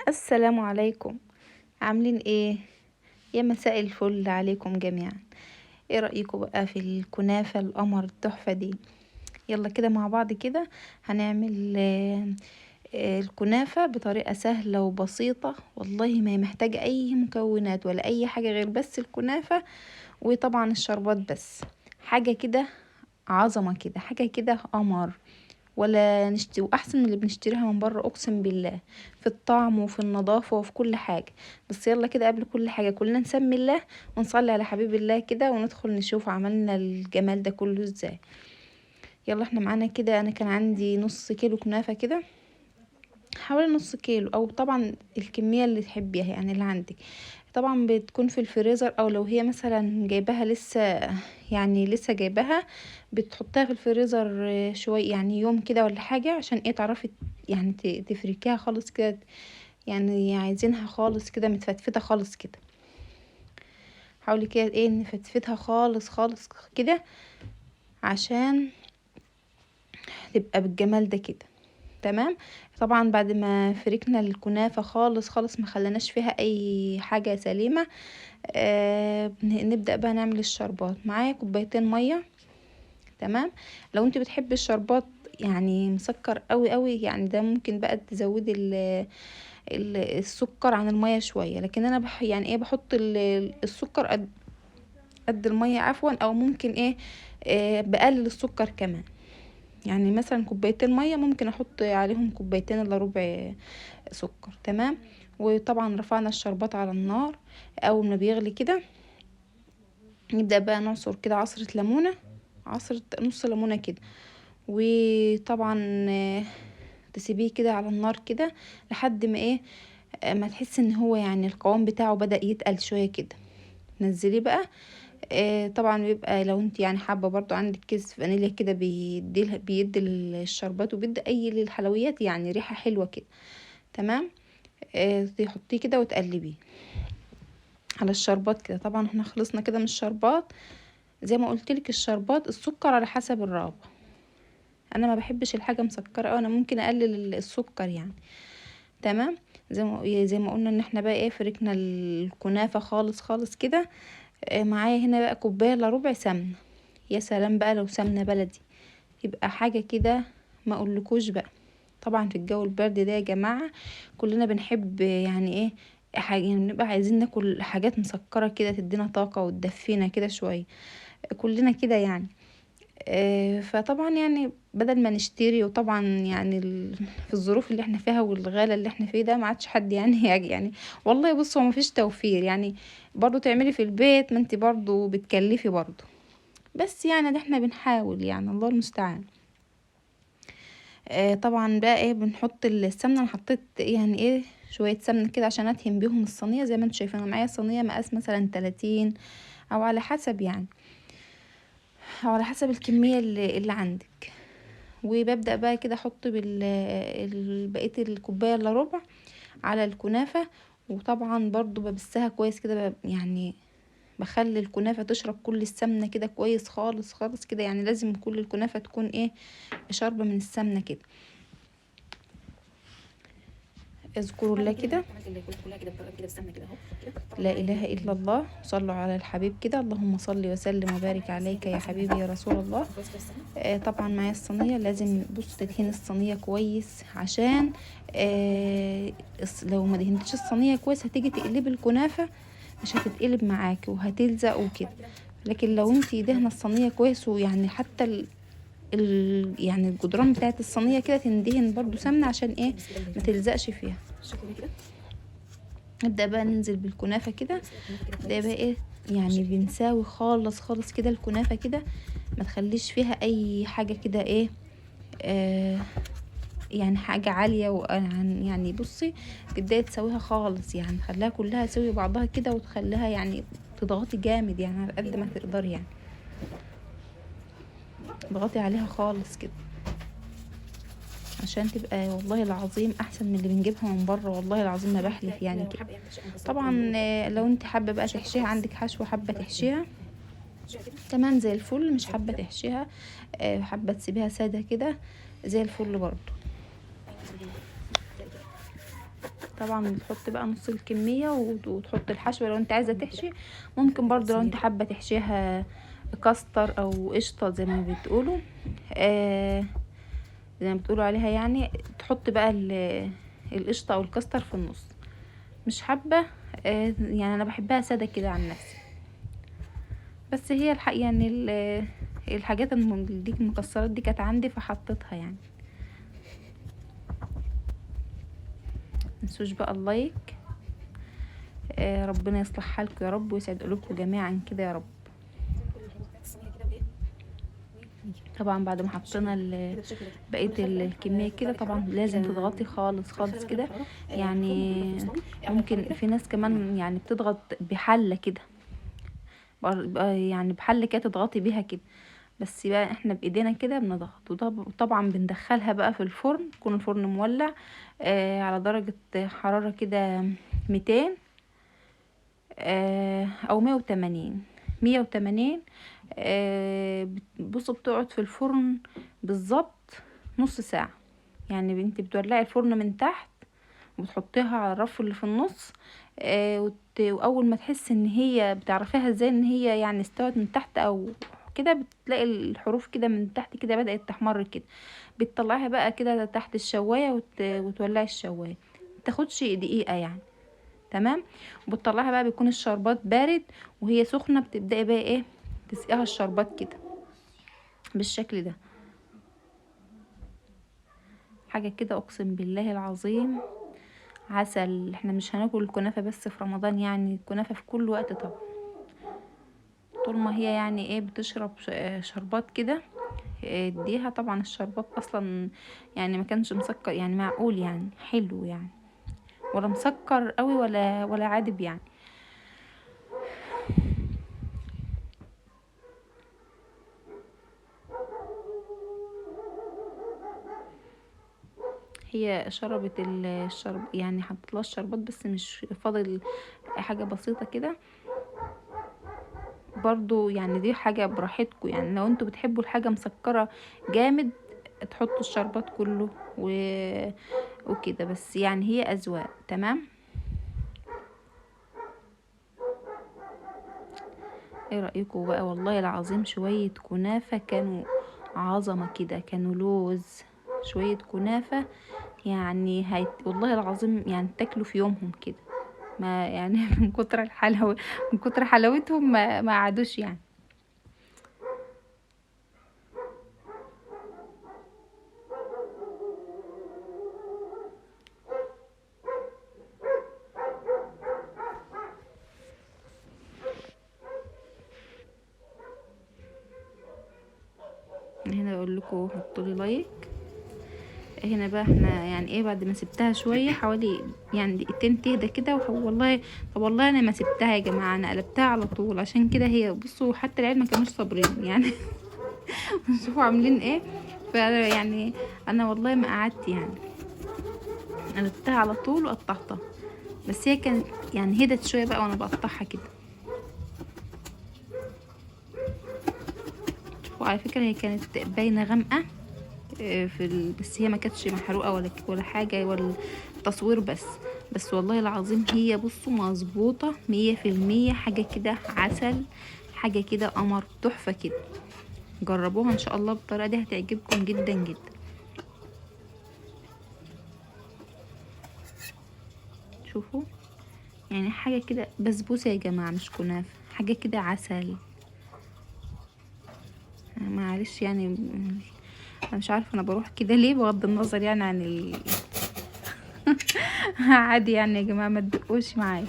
السلام عليكم. عاملين ايه؟ يا مساء الفل عليكم جميعا. ايه رأيكم بقى في الكنافة القمر التحفة دي؟ يلا كده مع بعض كده هنعمل الكنافة بطريقة سهلة وبسيطة، والله ما هي محتاجة اي مكونات ولا اي حاجة غير بس الكنافة وطبعا الشربات بس. حاجة كده عظمة كده، حاجة كده قمر، ولا نشتري واحسن من اللي بنشتريها من بره، اقسم بالله في الطعم وفي النظافة وفي كل حاجة. بس يلا كده قبل كل حاجة كلنا نسمي الله ونصلي على حبيب الله كده، وندخل نشوف عملنا الجمال ده كله ازاي. يلا احنا معانا كده، انا كان عندي نص كيلو كنافة كده، حوالي نص كيلو او طبعا الكمية اللي تحبيها يعني اللي عندك. طبعا بتكون في الفريزر، او لو هي مثلا جايباها لسه، يعني لسه جايباها بتحطها في الفريزر شوي، يعني يوم كده ولا حاجة، عشان ايه تعرفي يعني تفركيها خالص كده، يعني عايزينها خالص كده متفتفتة خالص كده. حاولي كده ايه نفتفتها خالص خالص كده عشان تبقى بالجمال ده كده. تمام. طبعا بعد ما فركنا الكنافة خالص خالص ما خليناش فيها اي حاجة سليمة، نبدأ بقى نعمل الشربات. معايا كوبايتين مية. تمام. لو انت بتحبي الشربات يعني مسكر قوي قوي، يعني ده ممكن بقى تزودي السكر عن المية شوية، لكن انا يعني ايه بحط السكر قد المية عفوا، او ممكن ايه، بقلل السكر كمان. يعني مثلا كوبايتين مية ممكن احط عليهم كوبايتين الا ربع سكر. تمام. وطبعا رفعنا الشربات على النار، اول ما بيغلي كده نبدا بقى نعصر كده عصره ليمونه، عصره نص ليمونه كده، وطبعا تسيبيه كده على النار كده لحد ما ايه، ما تحس ان هو يعني القوام بتاعه بدا يتقل شوية كده، نزليه بقى. طبعا بيبقى لو انت يعني حابة برضو عندك كيس فانيليا كده بيدي للشربات وبيدي اي للحلويات يعني ريحه حلوة كده. تمام. تحطيه كده وتقلبيه على الشربات كده. طبعا احنا خلصنا كده من الشربات. زي ما قلت لك الشربات السكر على حسب الرغبة، انا ما بحبش الحاجة مسكره قوي، انا ممكن اقلل السكر يعني. تمام. زي ما قلنا ان احنا بقى ايه فركنا الكنافه خالص خالص كده. معايا هنا بقى كوباية الا ربع سمنه. يا سلام بقى لو سمنه بلدي يبقى حاجة كده ما اقولكوش بقى. طبعا في الجو البرد ده يا جماعة كلنا بنحب يعني ايه حاجة، يعني بنبقى عايزين ناكل حاجات مسكره كده تدينا طاقة وتدفينا كده شوية، كلنا كده يعني. فطبعا يعني بدل ما نشتري، وطبعا يعني في الظروف اللي احنا فيها والغلا اللي احنا فيه ده ما عادش حد يعني يعني والله بصوا ما فيش توفير، يعني برضو تعملي في البيت ما انت برضو بتكلفي برضو، بس يعني ده احنا بنحاول يعني الله المستعان. طبعا بقى ايه بنحط السمنة. انا حطيت يعني ايه شوية سمنه كده عشان ادهن بيهم الصينية. زي ما انتم شايفين انا معايا صينية مقاس مثلا 30 او على حسب يعني، او على حسب الكمية اللي عندك. وببدا بقى كده احط بقية الكوباية الا ربع على الكنافه، وطبعا برضو ببسها كويس كده، يعني بخلي الكنافه تشرب كل السمنة كده كويس خالص خالص كده، يعني لازم كل الكنافه تكون ايه شاربه من السمنة كده. اذكروا الله كده، لا اله الا الله، صلوا على الحبيب كده، اللهم صل وسلم وبارك عليك يا حبيبي يا رسول الله. طبعا معايا الصينية، لازم بص تدهن الصينية كويس عشان لو ما دهنتش الصينية كويس هتيجي تقلبي الكنافه مش هتتقلب معاكي وهتلزق وكده. لكن لو انتي دهنه الصينية كويس، ويعني حتى يعني الجدران بتاعت الصينية كده تندهن برضو سمنه عشان ايه ما تلزقش فيها. نبدا بقى ننزل بالكنافه كده، ده بقى ايه يعني بنساوي خالص خالص كده الكنافه كده، ما تخليش فيها اي حاجة كده ايه، يعني حاجة عالية يعني بصي تبداي تسويها خالص، يعني تخليها كلها سوي بعضها كده، وتخليها يعني تضغطي جامد يعني على قد ما تقدري، يعني اضغطي عليها خالص كده عشان تبقى والله العظيم احسن من اللي بنجيبها من بره، والله العظيم ما بحلف يعني كده. طبعا لو انت حابة بقى تحشيها، عندك حشوه حابة تحشيها تمام زي الفل، مش حابة تحشيها حابة تسيبيها ساده كده زي الفل برضو. طبعا بتحط بقى نص الكمية وتحط الحشوه لو انت عايزه تحشي. ممكن برضو لو انت حابة تحشيها كاستر او قشطه زي ما بتقولوا، زي ما بتقولوا عليها يعني، تحط بقى القشطه او الكاستر في النص. مش حابة، يعني انا بحبها ساده كده عن نفسي، بس هي الحقيقة يعني الحاجات دي المكسرات دي كانت عندي فحطيتها يعني. متنسوش بقى ال like، ربنا يصلح حالكم يا رب ويسعد قلوبكم جميعا كده يا رب. طبعا بعد ما حطينا بقية الكمية كده، طبعا لازم تضغطي خالص خالص كده يعني. ممكن في ناس كمان يعني بتضغط بحله كده، يعني بحله كده تضغطي بيها كده، بس بقى احنا بايدينا كده بنضغط. وطبعا بندخلها بقى في الفرن، يكون الفرن مولع على درجة حرارة كده 200 او 180، 180. بصوا بتقعد في الفرن بالظبط نص ساعة يعني. انت بتولعي الفرن من تحت وبتحطيها على الرف اللي في النص، واول ما تحس ان هي بتعرفيها ازاي ان هي يعني استوت من تحت او كده، بتلاقي الحروف كده من تحت كده بدأت تحمر كده، بتطلعيها بقى كده تحت الشواية وتولعي الشواية، متاخدش دقيقة يعني، تمام. وبتطلعها بقى بيكون الشربات بارد وهي سخنة، بتبدأي بقى ايه تسقيها الشربات كده بالشكل ده. حاجة كده اقسم بالله العظيم عسل. احنا مش هناكل الكنافة بس في رمضان يعني، الكنافة في كل وقت طبعا، طول ما هي يعني ايه بتشرب شربات كده اديها. طبعا الشربات اصلا يعني ما كانش مسكر يعني، معقول يعني، حلو يعني، ولا مسكر قوي ولا عادب يعني. هي شربت الشرب يعني، حطيت لها الشربات بس مش فاضل حاجة بسيطة كده برضو يعني. دي حاجة براحتكم يعني، لو انتوا بتحبوا الحاجة مسكرة جامد تحطوا الشربات كله وكده، بس يعني هي اذواق، تمام. ايه رأيكم بقى؟ والله العظيم شوية كنافة كانوا عظمة كده، كانوا لوز، شوية كنافة يعني والله العظيم يعني تاكلوا في يومهم كده، ما يعني من كتر الحلاوة، من كتر حلاوتهم ما عادوش يعني. هنا بقول لكم حطوا لي like. هنا بقى احنا يعني ايه بعد ما سبتها شوية حوالي يعني دقيقتين تهدى كده، والله طب والله انا ما سبتها يا جماعة، انا قلبتها على طول، عشان كده هي بصوا حتى العيال ما كانوش صابرين يعني. شوفوا عاملين ايه. فانا يعني انا والله ما قعدت يعني، قلبتها على طول وقطعتها، بس هي كانت يعني هدت شوية بقى وانا بقطعها كده. شوفوا على فكرة هي كانت باينة غامقه في بس هي ما كانتش محروقة ولا حاجة، ولا التصوير بس والله العظيم هي بصوا مظبوطة 100%، حاجة كده عسل، حاجة كده قمر، تحفة كده. جربوها ان شاء الله بالطريقة دي هتعجبكم جدا جدا. شوفوا يعني حاجة كده بسبوسه يا جماعة، مش كنافه، حاجة كده عسل. معلش يعني انا مش عارفه انا بروح كده ليه، بغض النظر يعني عن عادي يعني يا جماعة، ما تدقوش معايا.